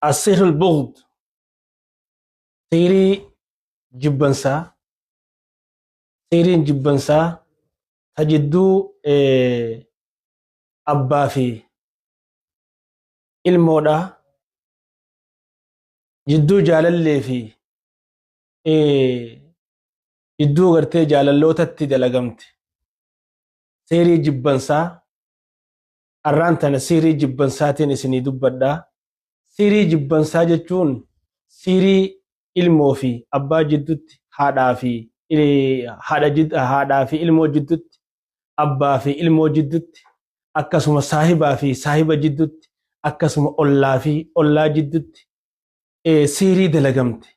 As-sihrul bughd, siirii jibbansaa, siiriin jibbansaa ta jidduu abbaa fi ilmoodha, jidduu jaalallee fi jidduu gartee jaalallootatti dalagamte. Siirii jibbansaa arraan tana siirii jibbansaatiin isinii dubbadha. Siirii jibbansaa jechuun siirii ilmoo fi abbaa jiddutti, haadhaa fi haadhaa fi ilmoo jiddutti, abbaa fi ilmoo jiddutti, akkasuma saahibaa fi saahiba jiddutti, akkasuma ollaa fi ollaa jiddutti siirii dalagamte.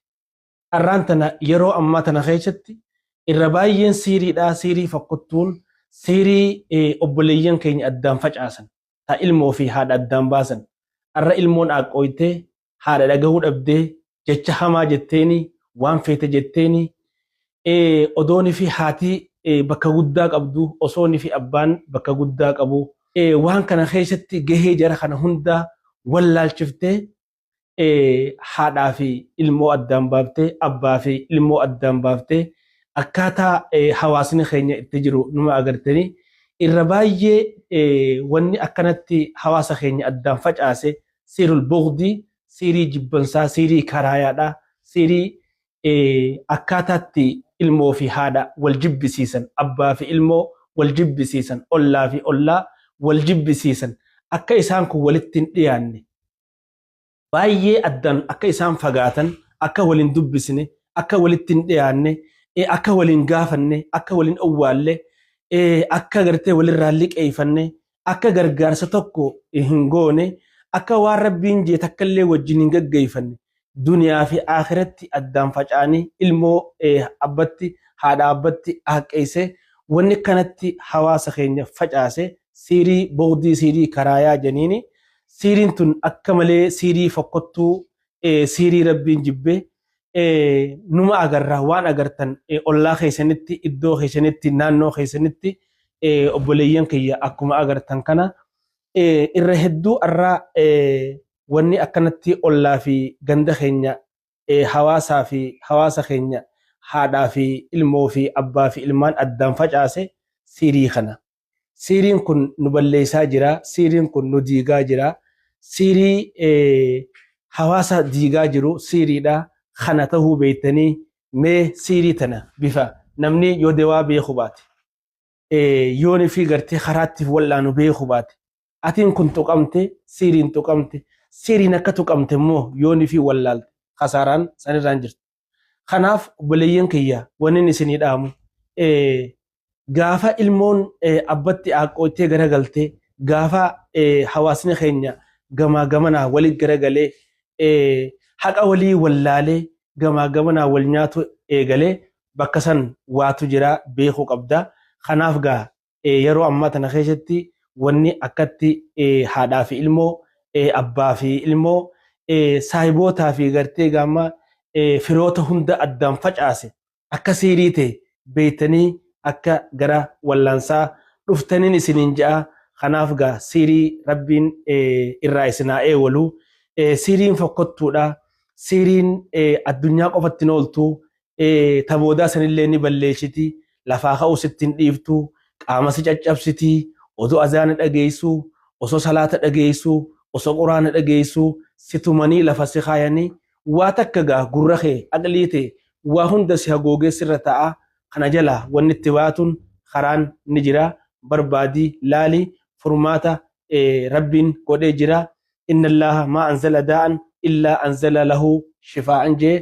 Arraan tana yeroo ammaa tana keessatti irra baay'een siiriidhaa, siirii fokkottuun, siirii obboleeyyan keenya addaan facaasan, ta ilmoo fi haadha addaan baasan. Arra ilmoon aaqqooytee haadha dhagahuu dhabdee jecha hamaa jetteeni, waan feete jetteeni, odooni fi haati bakka guddaa qabdu, osooni fi abbaan bakka guddaa qabu, waan kana keessatti gahee jara kana hundaa wallaalchiftee haadhaa fi ilmoo addaan baaftee, abbaa fi ilmoo addaan baaftee, akkaataa hawaasni keenya itti jiru numa agartanii. Irra baay'ee wanni akkanatti hawaasa keenya addaan facaase siirul bughdi, siirii jibbansaa, siirii karaayaadha, siirii akkaataatti ilmoo fi haadha wal jibbisiisan, abbaa fi ilmoo wal jibbisiisan, ollaa fi ollaa wal jibbisiisan, akka isaan kun walitti hin dhiyaanne, baay'ee addaan akka isaan fagaatan, akka waliin dubbisne, akka walitti hin dhiyaanne, akka waliin gaafanne, akka waliin owwaalle, akka gartee walirraa liqeeffanne, akka gargaarsa tokko hin goone, akka waan Rabbiin jee takkallee wajjin hin gaggeeffanne, duniyaa fi akhiratti addaan faca'anii, ilmoo abbatti, haadha abbatti haqqeesse. Wanni kanatti hawaasa keenya facaase siirii bogdii, siirii karaayaa jeniini. Siiriin tun akka malee siirii fokkottuu, siirii Rabbiin jibbee numa agarra. Waan agartan ollaa keessanitti, iddoo keessanitti, naannoo keessanitti, obboleeyyan kiyya, akkuma agartan kana irra hedduu arraa wanni akkanatti ollaa fi ganda keenya, hawaasaa fi hawaasa keenya, haadhaa fi ilmoo fi abbaa fi ilmaan addaan facaase siirii kana. Siiriin kun nu balleessaa jira. Siiriin kun nu diigaa jira. Siirii hawaasa diigaa jiru siiriidha. Kana ta'uu beektanii mee siirii tana bifa namni yoo dewaa beeku baate, yooni fi gartee karaatti wal'aanu beeku baate, atiin kun tuqamte, siiriin tuqamte, siiriin akka tuqamte immoo yooni fi wallaalte, kasaaraan sanirraan jirti. Kanaaf obboleeyyan kiyya, wanni isinii dhaamu, gaafa ilmoon abbatti aaqqoottee garagaltee, gaafa hawaasni keenya gamaa gamanaa walitti garagalee, haqa walii wallaalee gamaa gamanaa wal nyaatu eegalee, bakka san waatu jira beekuu qabda. Kanaaf gaa yeroo ammaa tana keessatti wanni akkatti haadhaa fi ilmoo, abbaa fi ilmoo, saahibootaa fi gartee gaama firoota hunda addaan facaase akka siirii ta'e beektanii akka gara wallaansaa dhuftaniin isiniin ja'a. Kanaaf gaa siirii Rabbiin irraa isin haa eewalu. Siiriin fokkottuudha. Siiriin addunyaa qofatti hin ooltu. Ta boodaa sanillee ni balleessiti. Lafaa ka'uu sitti hin dhiiftu. Qaama si caccabsiti. Odoo azaana dhageessu, osoo salaata dhageessu, osoo quraana dhageessu, si tumanii lafa si kaayanii, waa takka gaa gurra kee, aqlii tee, waa hunda si hagoogee sirra ta'a. Kana jala wanni itti baatuun karaan ni jira. Barbaadii laali, furmaata Rabbiin godhee jira. Inna Allaaha maa anzala daa'an illaa anzala lahu shifaa'an jee.